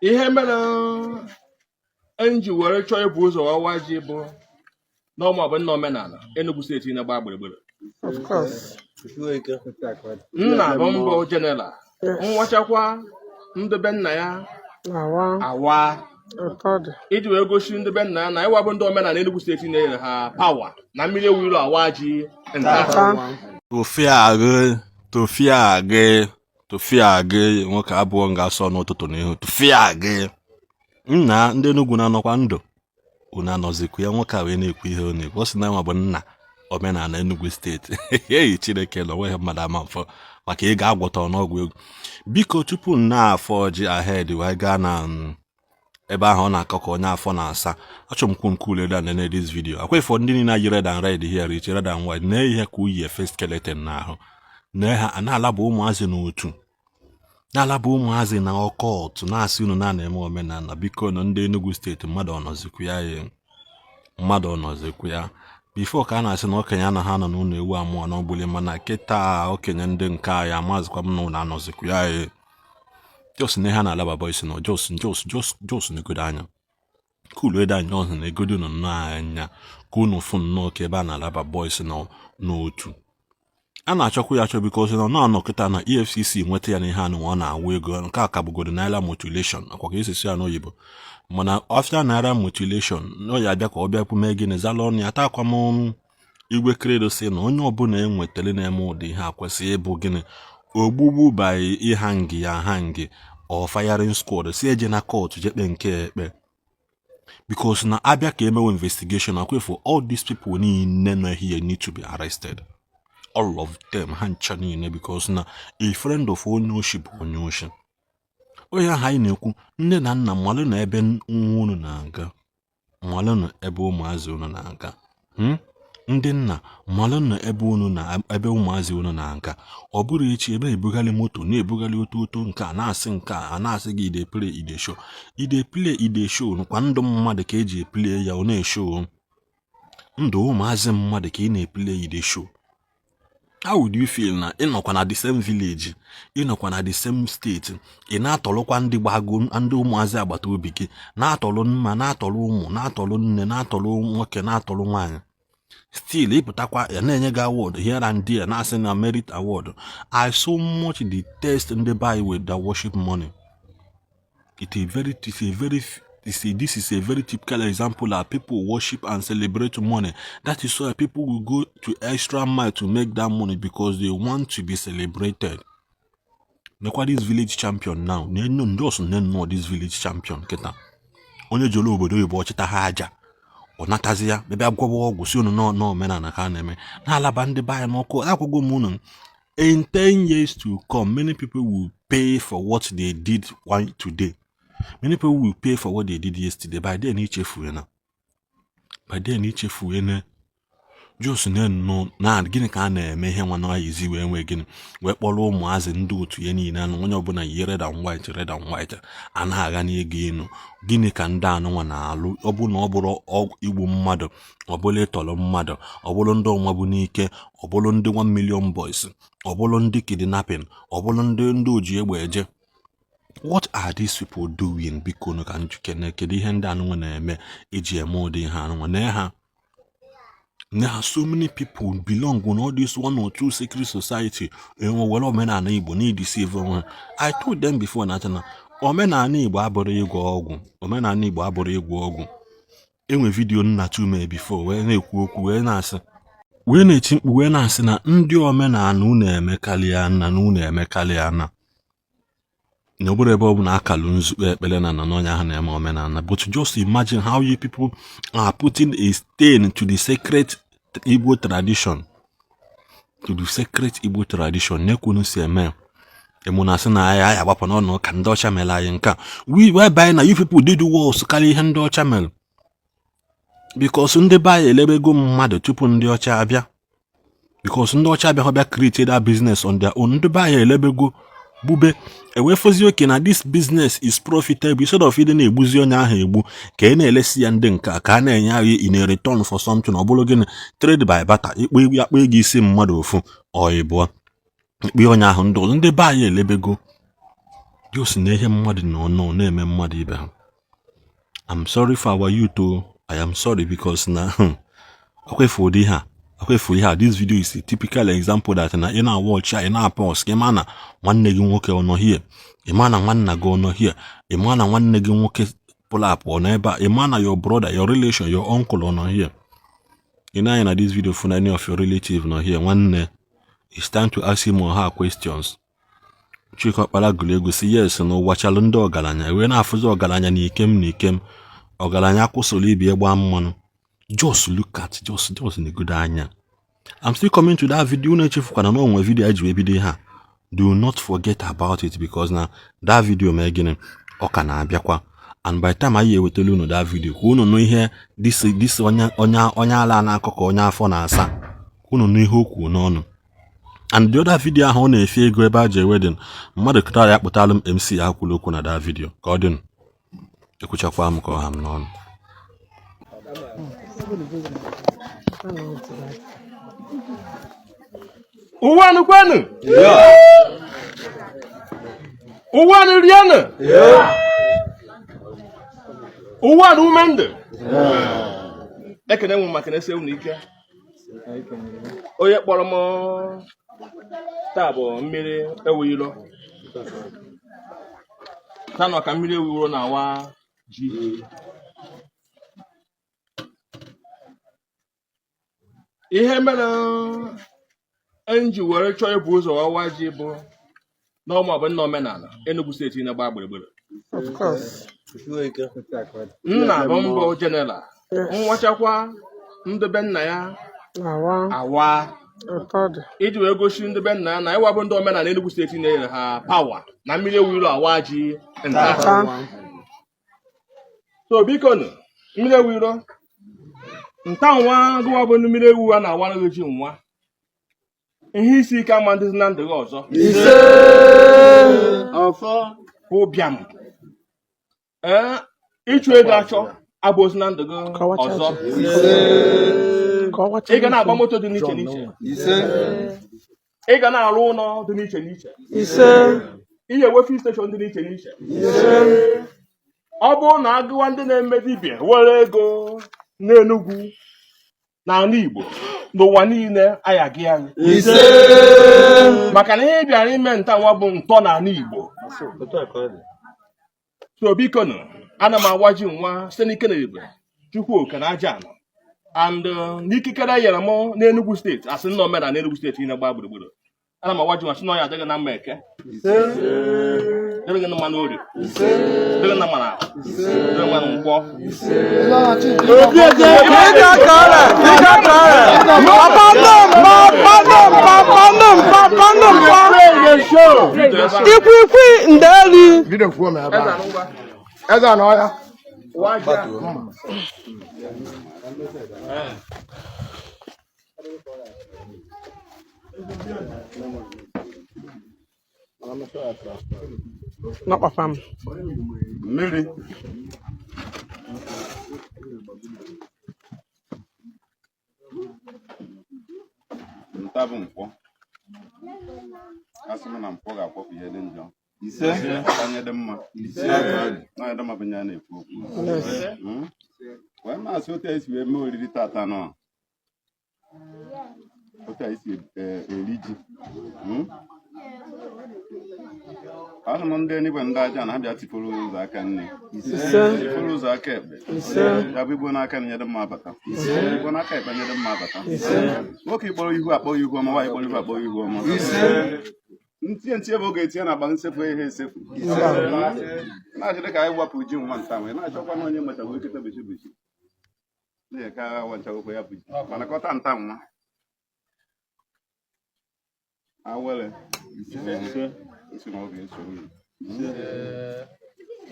Ihe mere m ji were chọọ ibu ụzọ wawa ji bụ na ọmụ bụ nna omenala Enugu Steeti na-agba gburugburu. Of course. Nna bụ mbụ general nwachakwa ndị be nna ya Awa. awa Ụtọ dị. Iji wee gosi ndị be nna ya na ịwa bụ ndị omenala Enugu Steeti na-enyere ha power na mmiri ewu ilu awa ji nta. Ata. Tụfịa gị, tụfịa gị, tụfịa gị, nwoke abụọ ga-asọ n'ụtụtụ n'ihu. Tụfịa gị. Nna, ndị Enugu na-anọkwa ndụ, unu anọzikwa ya? Nwoke a wee na-ekwu ihe ọ na-ekwu, ọ sị na nwa bụ nna omenala Enugu Steeti. Eyi, Chineke na onweghị mmadụ ama mfọ maka ego agwọta n'ọgwụ egwu. Biko, tupu m na-afọ ji ahead wee gaa na ebe ahụ ọ na-akọ ka onye afọ na-asa, achọrọ m kwu nke ule nene this video. Akwa ifo ndị niile yi red and red here, rich red and white na ihe ka uyi efe skeleton n'ahụ na ha a na-alaba ụmụazị n'otu, na-alaba ụmụazị na occult, na-asị unu na na-eme omenala. Biko nụ, ndị Enugu Steeti, mmadụ ọnọzikwu ya? Ya mmadụ ọnọzikwu ya? Before ka a na-asị na okenye anaghị anọ n'ụlọ ewu amụọ n'ogbuli, mana kịta okenye ndị nke anyị amazịkwa m na ụlọ anọzikwu ya. Ya just na ihe a na-alaba boys nọ, just just just just negodo anya kulu ede anya ọhụ na egodo unu nnọọ anya ka unu fụ nnọọ ka ebe a na-alaba boys nọ n'otu a na-achọkwa ya achọ, because na ọ na-anọ kịta na EFCC nweta ya n'ihe anụ ọ na-awụ ego. Nke a ka bụgodo naira mutilation, akwa ka esisi ya n'oyibo, mana after naira mutilation ọ ya abịa ka ọ bịa mee gịnị? Zala ọnụ ya. Takwa m igwe Credo si na onye ọbụla enwetara na-eme ụdị ihe a kwesịrị ịbụ gịnị? Ogbugbu by ịhang ya hang or firing squad. Si eje na court jekpe nke ekpe, because na abịa ka emewe investigation akwa for all these people niile nọ here need to be arrested, all of them, ha ncha niile, because na a friend of onye oshi bụ onye oshi. Onye ahụ anyị na-ekwu, nne na nna, mmalụ na ebe nwa unu na-aga, mmalụ na ebe ụmụazị unu na-aga. Ndị nna, mmalụ na ebe unu na ebe ụmụazị unu na-aga. Ọ bụrụ echi ebe ebugharị moto na-ebugharị oto oto nke a na-asị, nke a na-asị gị ide play, ide show, ide play, ide show nkwa. Ndụ mmadụ ka eji eplay ya, ọ na-eshow ndụ ụmụazị mmadụ ka ị na-eplay, ide show. How would you feel na ịnọkwa na the same village, ịnọkwa na the same state, ị na-atọrọkwa ndị gbago ndị ụmụazị agbata obi gị, na-atọrọ mma, na-atọrọ ụmụ, na-atọrọ nne, na-atọrọ nwoke, na-atọrọ nwaanyị? Still ịpụtakwa ya na-enye gị award here and there, na-asị na merit award. I so much detest ndị be anyị with that worship money. It a very it's a very it's a, this is a very typical example that people worship and celebrate money. That is why people will go to extra mile to make that money, because they want to be celebrated. Nekwa this village champion now, na just nnọọ this village champion kịta, onye jere obodo oyibo ọchịta ha aja, ọ natazi ya bịa gwọwa ọgwụ, si unu nọọ n'omenala ka a na-eme, na-alaba ndị be anyị n'ọkụ. Akwụgo m unu, in 10 years to come, many people will pay for what they did one today. Many people will pay for what they did yesterday. By then ichefuena, by then ichefuena. Just na na gịnị ka a na-eme ihe nwa na izi wee nwee gịnị, wee kpọrọ ụmụazị ndị otu ya niile anụ, onye ọbụla yi red and white, red and white, a na-agha n'ego enu. Gịnị ka ndị anụnwa na-alụ? Ọ bụ na ọ bụrụ igbu mmadụ, ọ bụrụ ịtọrọ mmadụ, ọ bụrụ ndị ọnwa bụ n'ike, ọ bụrụ ndị 1 million boys, ọ bụrụ ndị kidnapping, ọ bụrụ ndị oji egbe eje. What are these people doing? Biko nụ, ka njikere, kedu ihe ndị anụnwa na-eme eji eme ụdị ihe anụnwa na ha na so many people belong on all this one or two secret society, enwe were omenala Igbo na ideceive onwe ha? I told them before na na omenala Igbo abụrụ ịgwọ ọgwụ, omenala Igbo abụrụ ịgwọ ọgwụ. Enwe video nna tume before wee na-ekwu okwu, wee na-asị, wee na-eti mkpu, wee na-asị na ndị omenala unu emekarịa na unu emekarịa na ọ bụrụ ebe ọ bụ na akalụ nzukọ ekpere na na n'onye ahụ na-eme omenala. But just imagine how you people are putting a stain to the sacred Igbo tradition, to the sacred Igbo tradition. Nekwunu si eme emu na asị na anyị anyị agbapụ n'ọnụ ka ndị ọcha mere anyị nke a, we whereby na you people did worse karịa ihe ndị ọcha mere, because ndị be anyị elebego mmadụ tupu ndị ọcha abịa, because ndị ọcha abịa bịa create that business on their own. Ndị be anyị elebego bube ewefozi oke na this business is profitable. Instead of ịdị na-egbuzi onye ahụ egbu ka ị na-elesi ya ndị nke a ka a na-enye anyị in a return for something, ọ bụrụ gịnị? Trade by barter. Ikpe akpa ego isi mmadụ ofu ọ ịbụọ, ikpe onye ahụ ndị ọzọ. Ndị be anyị elebego. Just na ihe mmadụ nọ nọ na-eme mmadụ ibe ha. I'm sorry for our youth o. I am sorry because na akwefu ụdị ihe a, akwefu ihe a. This video is a typical example that na ị na-watch ya, ị na-apause ka ị ma na nwanne gị nwoke ọ nọ here, ị ma na nwanna gị ọ nọ here, ị ma na nwanne gị nwoke pụrụ apụ ọ nọ ebe a, ị ma na your brother, your relation, your uncle ọ nọ here. Ị na-anya na this video fụ na any of your relative nọ here, nwanne, it's time to ask him or her questions. Chika Ọkpara gụrụ egwu si yes na ụwa chalụ ndị ọgaranya wee na-afụzi ọgaranya na ikem na ikem ọgaranya akwụsịrị ibi gbaa mmanụ. Just look at, just negodo anya. I'm still coming to that video. Unu echefukwana na onwe video eji wee bido ihe a. Do not forget about it because na that video mee gịnị, ọ ka na-abịakwa. And by the time anyị ewetala unu that video ka unu nụ ihe this onye onye onye ala na-akọ ka onye afọ na-asa, ka unu nụ ihe o kwuru n'ọnụ. And the other video ahụ ọ na-efe ego ebe a ji wedding mmadụ kụtara ya kpụtalụ m MC ya kwuru okwu na that video ka ọ dịnụ. Ekwuchakwa m ka ọ ha m n'ọnụ. Ụwanụ kwenu, ụwanụ rienụ, ụwanụ ume ndụ. Ekene m maka na ese unu ike. Onye kpọrọ m taa bụ Mmiri Ewu Ilo. Taa nọ ka Mmiri Ewu Ilo na-awa ji. Ihe mere m ji were chọọ ibu ụzọ wawa ji bụ na ọmụ bụ nna omenala Enugu steeti na-agba gburugburu. Of course. Nna bụ mbụ general. Nwachakwa ndị be nna ya Awa. awa Ụtọ dị. Iji wee gosi ndị be nna ya na ịwa bụ ndị omenala Enugu steeti na-enyere ha power na Mmiri Ewu Ilo awa ji nta. Nta. So biko nụ, Mmiri Ewu Ilo nta nwa gụwa bụ ndị mmiri ewu a na-awara gị ji nwa. Ihe isi ike ama ndịzi na ndụ gị ọzọ. Ụbịam, ee, ịchụ ego achọ abụghịzi na ndụ gị Kọwacha ọzọ. ji. Kọwacha Ị ga na-agba ji. moto dị n'iche n'iche, ị ga na-arụ ụlọ dị n'iche n'iche, Ise. ị ga-enwe filling station dị n'iche n'iche. Ise. Ọ bụrụ na agụwa ndị na-eme dibịa were ego n'Enugwu n'ala Igbo n'ụwa niile, anyị agị anyị maka na ihe ị bịara ime nta nwa bụ ntọ n'ala Igbo. So biko nụ, ana m awa ji nwa site n'ike na ebube Chukwu oke na aja ala and n'ikikere e nyere m n'Enugu steeti asị nna omenala n'Enugu steeti niile gbaa gburugburu. Ana m awa ji nwa sị na ọ ya adịghị na mma Eke, dịrị gị na mma n'Orie, dịrị na mma na Afọ, dịrị mma na Nkwọ. Ike kara, ike kara. Papa num, papa num, papa num, papa num, pa. Ikwiikwi ndeli. Bido kwuo m ebe a. Eze anọ ya. Wa ji a. Nọkpapa m. Mmiri. Nta bụ nkwọ. Asị m na nkwọ ga-akwọpụ ihe dị njọ, ọkanye dị mma na onye dị mma bụ nye a na-ekwu okwu. Wee maasị otu anyị si wee mee oriri tata nọ, otu anyị si eri ji. Anụ m ndị enigwe, ndị aja na ha bịa tipụrụ ụzọ aka nne, Ise. tipụrụ ụzọ aka ekpe. Ise. Ya bụ igbo n'aka nne dị mma abata, igbo n'aka ekpe nye dị mma abata. Ise. Nwoke ịkpọrọ ihu akpọ ihu ọma, nwaanyị kpọrọ ihu akpọ ihu ọma. Ntinye ntinye bụ oge etinye na akpa nsefu ihe esefu na-achọ dị ka anyị wapụ ji nwa nta nwee na-achọkwa na onye mechagwo ekete bechi bechi na-eke agha wanchagokwa ya bụ ji mana kọta nta nwa awele isi na ọ ga-eso unu.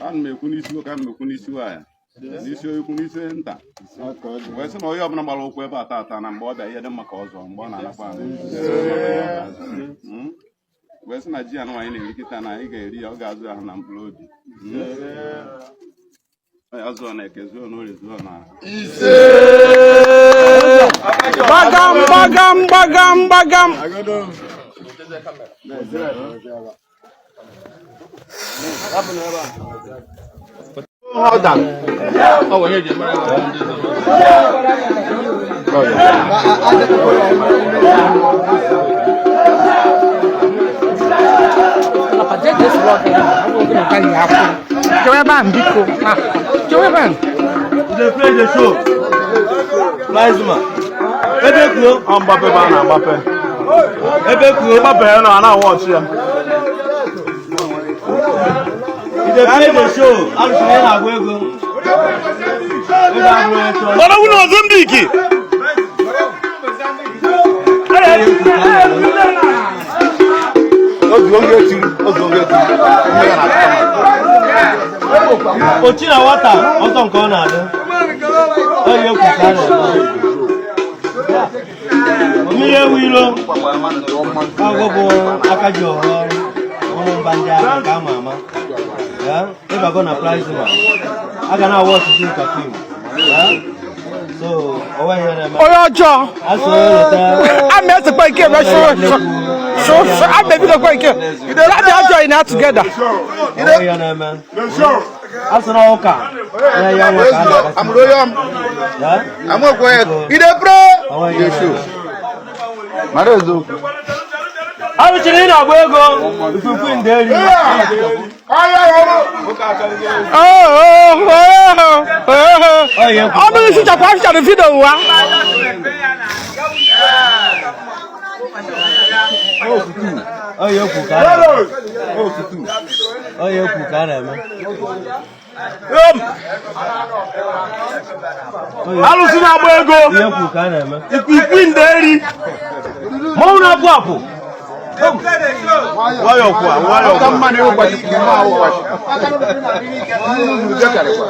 Ana m ekwu n'isi nwoke, ana m ekwu n'isi nwaanyị, n'isi okwu, n'isi nta, wee sị na onye ọbụla gbara ụkwụ ebe a tata na mgbe ọ bịa ihe dị mma ka ọ zụọ mgbe ọ na-anakwa ahụ. Wee sị na ji anụ anyị na-eri kịta na anyị ga-eri ya, ọ ga-azụ ahụ na mkpụrụ obi. Ọ ya zụọ na Eke, zụọ na Orie, zụọ na Gbagam, gbagam, gbagam, gbagam. Dey play the show. Plasma. Ebe kwuo. Ọ mgbape bụ a na-agbape. Ebe kwuo. Ịgbape ya na a na-awa ọchị ya. You dey play the show. Arụsị na ị na-agụ ego. Ego abụrụ etu ọ. Ọlọ́wọ́ ní Mozambique. Ozu oge etiri, ozu oge etiri. Mmiri na-atụ mmadụ. Ochi na nwata ọsọ nke ọ na-adị. Ọ yi ekwu ka a na-eme. Mmiri ewu ilo. Agwọ bụ aka ji ọhụrụ ọrụ. Ụmụ mba ndị agha nke ama ama. Ya, ịbago na plasma. A ga na-awa ọtụtụ nka fim. Ya, so, o nweghị ihe na-eme. Onye ọjọọ. A sị onye leta. A esekwa nke ebe shụ shụ shụ a ma ebidokwa nke. Abịa join na together. O nweghị ihe na-eme. A sị na ụka na-enye nwa ka a na-agasị. Amụrụ onye ọm. Ya, Amụrụ onye. You dey pray. o nweghị ihe Dey show. na-eme. Mara eziokwu. Arụchiri ị na-agba ego ikuku nderi. Oh, oh, oh, oh, Ọ yi ekwu. ọ bụrụ fichakwa fichara vidio ụwa. Ọ yi ekwu ka a na-eme. Ọ yi ekwu ka a na-eme. Alụsị na-agba ego. Ihe ekwu ka a na-eme. Ikwu nderi. Mmanwụ na-apụ apụ. Nwayọ kwa, nwayọ Ọka kwa. mma na ịwụkwachi mma awụkwachi. Mmiri zuru jekarịkwa.